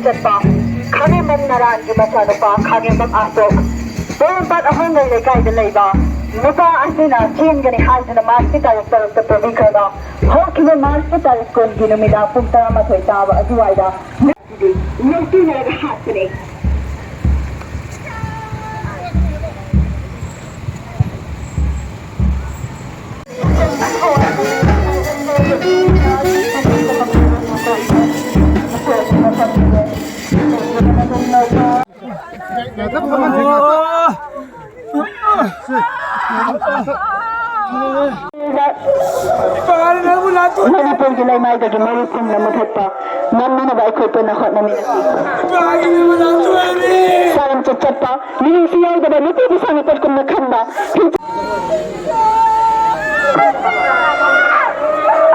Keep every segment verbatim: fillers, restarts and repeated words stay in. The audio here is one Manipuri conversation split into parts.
ꯆꯠꯄ ꯈꯥꯒꯦꯝꯕꯝ ꯅꯔꯥꯟꯒꯤ ꯃꯆꯥꯅꯨꯄꯥ ꯈꯥꯒꯦꯝꯕꯝ ꯑꯁꯣꯛ ꯄꯣꯔꯣꯝꯄꯥꯠ ꯑꯍꯣꯡꯒꯩ ꯂꯩꯀꯥꯏꯗ ꯂꯩꯕ ꯅꯨꯄꯥ ꯑꯁꯤꯅ ꯆꯦꯟꯒꯅꯤ ꯍꯥꯏꯗꯨꯅ ꯃꯥꯔꯆꯀꯤ ꯇꯥꯔꯤꯛ ꯇꯔꯨꯛꯇ ꯄꯨꯕꯤꯈ꯭ꯔꯒ ꯍꯧꯈꯤꯕ ꯃꯥꯔꯆꯀꯤ ꯇꯥꯔꯤꯛ ꯀꯨꯟꯒꯤ ꯅꯨꯃꯤꯗꯥꯡ ꯄꯨꯡ ꯇꯔꯥꯃꯥꯊꯣꯏ ꯇꯥꯕ ꯑꯗꯨꯋꯥꯏꯗ ꯂꯧꯊꯣꯛꯅꯔꯒ ꯍꯥꯠꯄꯅꯦ꯫ ꯃꯅꯤꯄꯨꯔꯒꯤ ꯂꯩꯃꯥꯏꯗꯒꯤ ꯃꯩ ꯄꯨꯝꯅ ꯃꯨꯊꯠꯄ ꯉꯝꯅꯅꯕ ꯑꯩꯈꯣꯏ ꯄꯨꯟꯅ ꯍꯣꯠꯅꯃꯤꯟꯅꯁꯤ꯫ ꯆꯥꯔꯝ ꯆꯠꯆꯠꯄ ꯃꯤꯅꯨꯡꯁꯤ ꯌꯥꯎꯗꯕ ꯅꯨꯄꯤꯕꯨ ꯁꯥꯟꯅꯄꯣꯠꯀꯨꯝꯅ ꯈꯟꯕ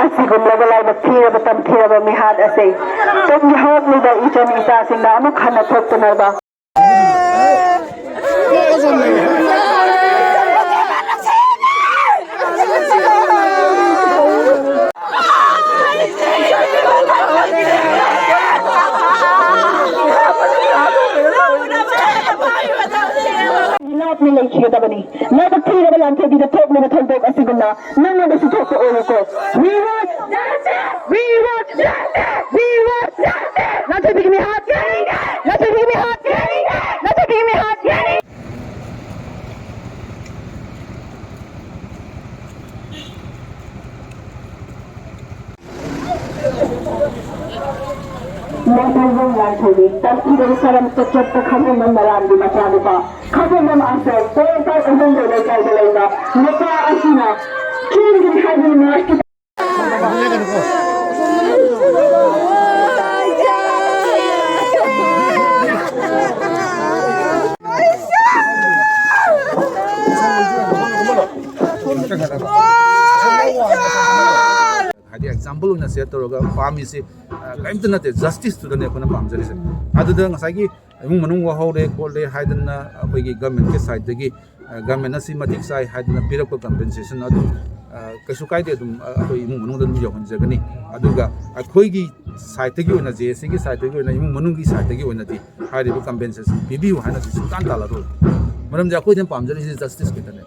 ꯑꯁꯤꯒꯨꯝꯂꯕ ꯂꯥꯏꯕꯛ ꯊꯤꯔꯕ ꯇꯝꯊꯤꯔꯕ ꯃꯤꯍꯥꯠ ꯑꯁꯤ ꯇꯨꯡꯒꯤ ꯍꯧꯔꯛꯂꯤꯕ ꯏꯆꯟ ꯏꯆꯥꯁꯤꯡꯗ ꯑꯃꯨꯛ ꯍꯟꯅ ꯊꯣꯛꯇꯅꯕ꯫ ꯂꯥꯞꯅ ꯂꯩꯈꯤꯒꯗꯕꯅꯤ꯫ ꯂꯥꯏꯕꯛ ꯊꯤꯔꯕ ꯂꯥꯟꯊꯣꯏꯕꯤꯗ ꯊꯣꯛꯂꯤꯕ ꯊꯧꯗꯣꯛ ꯑꯁꯤꯒꯨꯝꯅ ꯅꯪꯉꯣꯟꯗꯁꯨ ꯊꯣꯛꯄ ꯑꯣꯏꯔꯣꯏꯀꯣ꯫ We want justice! We want justice! We want justice! ꯂꯥꯟꯊꯣꯏꯕꯤꯒꯤ ꯃꯤꯍꯥꯠ! ꯂꯥꯟꯊꯣꯏꯕꯤꯒꯤ ꯃꯤꯍꯥꯠ! ꯂꯥꯟꯊꯣꯏꯕꯤꯒꯤ ꯃꯤꯍꯥꯠ! ꯂꯥꯟꯊꯣꯏꯕꯤ, ꯇꯝꯊꯤꯕꯒꯤ ꯁꯔꯝ ꯆꯠꯆꯠꯄ ꯈꯥꯒꯦꯝꯕꯝ ꯅꯔꯥꯟꯒꯤ ꯃꯆꯥꯅꯨꯄꯥ ꯈꯥꯒꯦꯝꯕꯝ ꯑꯁꯣꯛ ꯄꯣꯔꯣꯝꯄꯥꯠ ꯑꯍꯣꯡꯒꯩ ꯂꯩꯀꯥꯏꯗ ꯂꯩꯕ ꯅꯨꯄꯥ ꯑꯁꯤꯅ ꯆꯦꯟꯒꯅꯤ ꯍꯥꯏꯗꯨꯅ ꯃꯥꯔꯆꯀꯤ ꯍꯥꯏꯗꯤ ꯑꯦꯛꯖꯥꯝꯄꯜ ꯑꯣꯏꯅ ꯁꯦꯠ ꯇꯧꯔꯒ ꯄꯥꯝꯃꯤꯁꯤ, ꯑ, ꯀꯔꯤꯝꯇ ꯅꯠꯇꯦ, ꯖꯁꯇꯤꯁꯇꯨꯗꯅꯦ ꯑꯩꯈꯣꯏꯅ ꯄꯥꯝꯖꯔꯤꯁꯦ꯫ ꯑꯗꯨꯗ ꯉꯁꯥꯏꯒꯤ ꯏꯃꯨꯡ ꯃꯅꯨꯡ ꯋꯥꯍꯧꯔꯦ ꯈꯣꯠꯂꯦ ꯍꯥꯏꯗꯅ ꯑꯩꯈꯣꯏꯒꯤ ꯒꯃꯦꯟꯠꯀꯤ ꯁꯥꯏꯠꯇꯒꯤ, ꯑ, ꯒꯃꯦꯟꯠꯅ ꯁꯤ ꯃꯇꯤꯛ ꯆꯥꯏ ꯍꯥꯏꯗꯅ ꯄꯤꯔꯛꯄ ꯀꯝꯄꯦꯟꯁꯦꯁꯟ ꯑꯗꯨ, ꯑ, ꯀꯩꯁꯨ ꯀꯥꯏꯗꯦ, ꯑꯗꯨꯝ, ꯑ, ꯑꯩꯈꯣꯏ ꯏꯃꯨꯡ ꯃꯅꯨꯡꯗ ꯑꯗꯨꯝ ꯌꯧꯍꯟꯖꯒꯅꯤ꯫ ꯑꯗꯨꯒ ꯑꯩꯈꯣꯏꯒꯤ ꯁꯥꯏꯠꯇꯒꯤ ꯑꯣꯏꯅ, ꯖꯦ ꯑꯦꯁ ꯁꯤꯒꯤ ꯁꯥꯏꯠꯇꯒꯤ ꯑꯣꯏꯅ, ꯏꯃꯨꯡ ꯃꯅꯨꯡꯒꯤ ꯁꯥꯏꯠꯇꯒꯤ ꯑꯣꯏꯅꯗꯤ ꯍꯥꯏꯔꯤꯕ ꯀꯝꯄꯦꯟꯁꯦꯁꯟ ꯄꯤꯕꯤꯌꯨ ꯍꯥꯏꯅ ꯁꯨꯡꯇꯥꯟ ꯇꯥꯜꯂꯔꯣꯏ꯫ ꯃꯔꯝꯗꯤ ꯑꯩꯈꯣꯏꯗ ꯄꯥꯝꯖꯔꯤꯁꯤ ꯖꯁꯇꯤꯁ ꯈꯛꯇꯅꯦ꯫